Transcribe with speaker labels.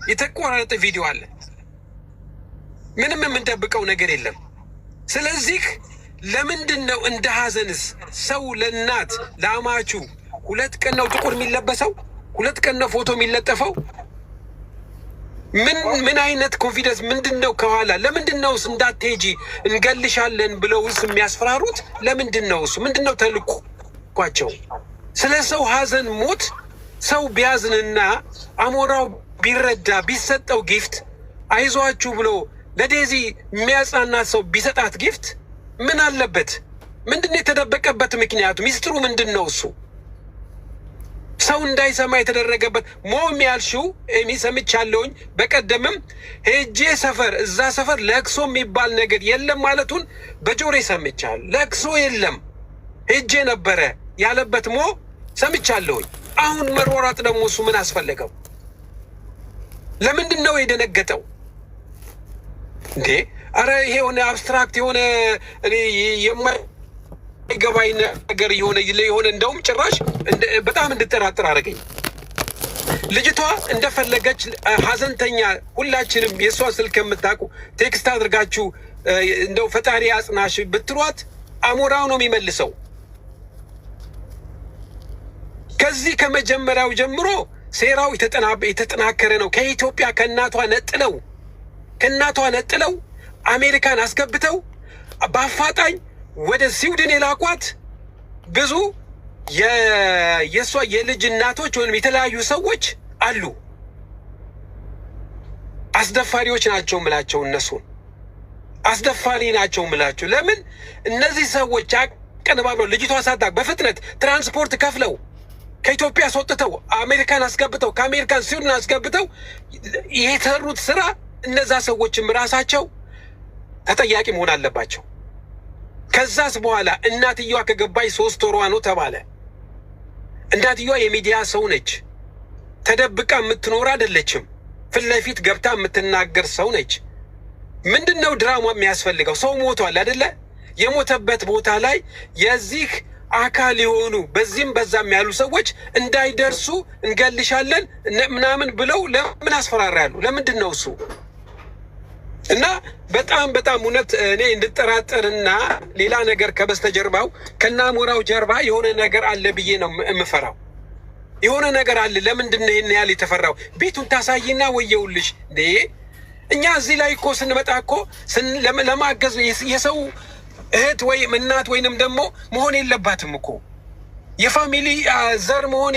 Speaker 1: የተቆራረጠ ቪዲዮ አለ። ምንም የምንደብቀው ነገር የለም። ስለዚህ ለምንድን ነው እንደ ሀዘንስ ሰው ለእናት ለአማቹ 2 ቀን ነው ጥቁር የሚለበሰው? 2 ቀን ነው ፎቶ የሚለጠፈው? ምን ምን አይነት confidence ምንድን ነው ከኋላ? ለምንድን ነውስ እንዳትሄጂ እንገልሻለን ብለውስ የሚያስፈራሩት? ለምንድን ነው እሱ? ምንድን ነው ተልኳቸው? ስለ ሰው ሀዘን ሞት ሰው ቢያዝንና አሞራው ቢረዳ ቢሰጠው gift፣ አይዟችሁ ብሎ ለዴዚ የሚያጽናናት ሰው ቢሰጣት gift ምን አለበት? ምንድን ነው የተደበቀበት ምክንያቱ? ሚስጥሩ ምንድን ነው እሱ? ሰው እንዳይሰማ የተደረገበት ሞም ያልሽው ኤሚ ሰምቻለሁኝ። በቀደምም ሄጄ ሰፈር እዛ ሰፈር ለቅሶ የሚባል ነገር የለም ማለቱን በጆሮዬ ሰምቻለሁ። ለቅሶ የለም፣ ሄጄ ነበረ ያለበት ሞ ሰምቻለሁኝ። አሁን መሯሯጥ ደግሞ እሱ ምን አስፈለገው? ለምንድን ነው የደነገጠው እንዴ? አረ ይሄ የሆነ abstract የሆነ እኔ የማይገባኝ ነገር የሆነ እንደውም ጭራሽ በጣም እንድጠራጥር አደረገኝ። ልጅቷ እንደፈለገች ሀዘንተኛ፣ ሁላችንም የእሷ ስልክ የምታውቁ text አድርጋችሁ እንደው ፈጣሪ አጽናሽ ብትሏት አሞራው ነው የሚመልሰው። ከዚህ ከመጀመሪያው ጀምሮ ሴራው የተጠናከረ ነው። ከኢትዮጵያ ከእናቷ ነጥለው አሜሪካን አስገብተው በአፋጣኝ ወደ ስዊድን የላኳት ብዙ የእሷ የልጅ እናቶች ወይም የተለያዩ ሰዎች አሉ። አስደፋሪዎች ናቸው ምላቸው፣ እነሱን አስደፋሪ ናቸው ምላቸው። ለምን እነዚህ ሰዎች አቀነባብረው ልጅቷ ሳታውቅ በፍጥነት ትራንስፖርት ከፍለው ከኢትዮጵያ አስወጥተው አሜሪካን አስገብተው ከአሜሪካን ስዊድን አስገብተው የሰሩት ስራ እነዛ ሰዎችም ራሳቸው ተጠያቂ መሆን አለባቸው። ከዛስ በኋላ እናትየዋ ከገባች 3 ወሯ ነው ተባለ። እናትየዋ የሚዲያ ሰው ነች። ተደብቃ የምትኖር አይደለችም። ፊት ለፊት ገብታ የምትናገር ሰው ነች። ምንድን ነው ድራማ የሚያስፈልገው? ሰው ሞቷል አይደለ? የሞተበት ቦታ ላይ የዚህ አካል የሆኑ በዚህም በዛም ያሉ ሰዎች እንዳይደርሱ እንገልሻለን ምናምን ብለው ለምን አስፈራራያሉ? ለምንድን ነው እሱ? እና በጣም በጣም እውነት እኔ እንድጠራጠርና ሌላ ነገር ከበስተጀርባው ከነአሞራው ጀርባ የሆነ ነገር አለ ብዬ ነው የምፈራው። የሆነ ነገር አለ። ለምንድን ነው ይህን ያህል የተፈራው? ቤቱን ታሳይና ወየውልሽ እንዴ! እኛ እዚህ ላይ እኮ ስንመጣ እኮ ለማገዝ፣ የሰው እህት ወይም እናት ወይንም ደግሞ መሆን የለባትም እኮ፣ የ family ዘር መሆን